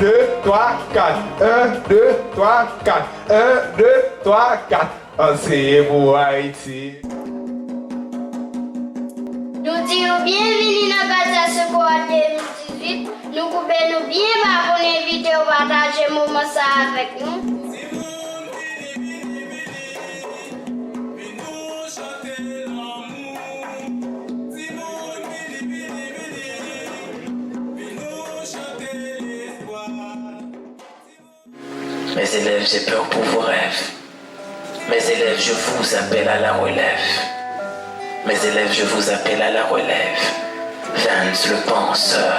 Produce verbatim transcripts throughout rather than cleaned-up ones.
De, twa, kat. En, de, twa, kat. En, de, twa, kat. Anseye pou Ayiti. Nou di w byenvini nan Katya Sekou de mil dizuit. Nou koupe nou byen ba pou n envite w pataje moman sa avèk nou. Mes élèves, j'ai peur pour vos rêves. Mes élèves, je vous appelle à la relève. Mes élèves, je vous appelle à la relève. Vance le penseur.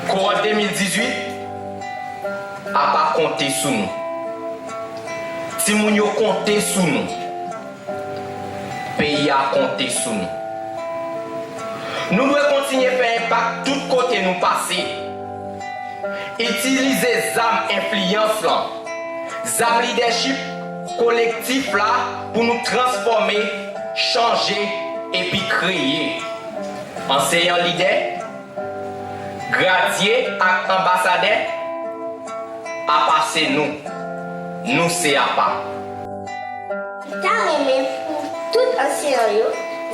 Kowòt de mil dizuit, apa konte sou nou. Timoun yo konte sou nou. Peyi a konte sou nou. Nou dwe kontinye fè enpak tout kote nou pase. Itilize zam enfliyans lan, zam lidèchip kolektif la pou nou transfòme, chanje, epi kreye. Anseyan lidè, gradye ak anbasadè, apa se nou. Nou se apa. M ta renmen pou tout anseyan yo,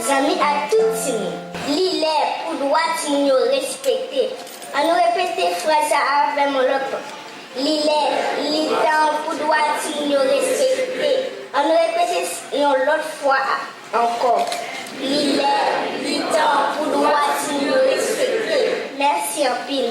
zanmi ak tout timoun. Li lè pou dwa timoun yo respekte. Ann nou repete fraz sa avè m yon lòt fwa. Li lè, li tan pou dwa timoun yo respekte. Ann nou repete s- yon lòt fwa ankò. Li lè, li tan pou dwa timoun yo respekte. Mèsi anpil.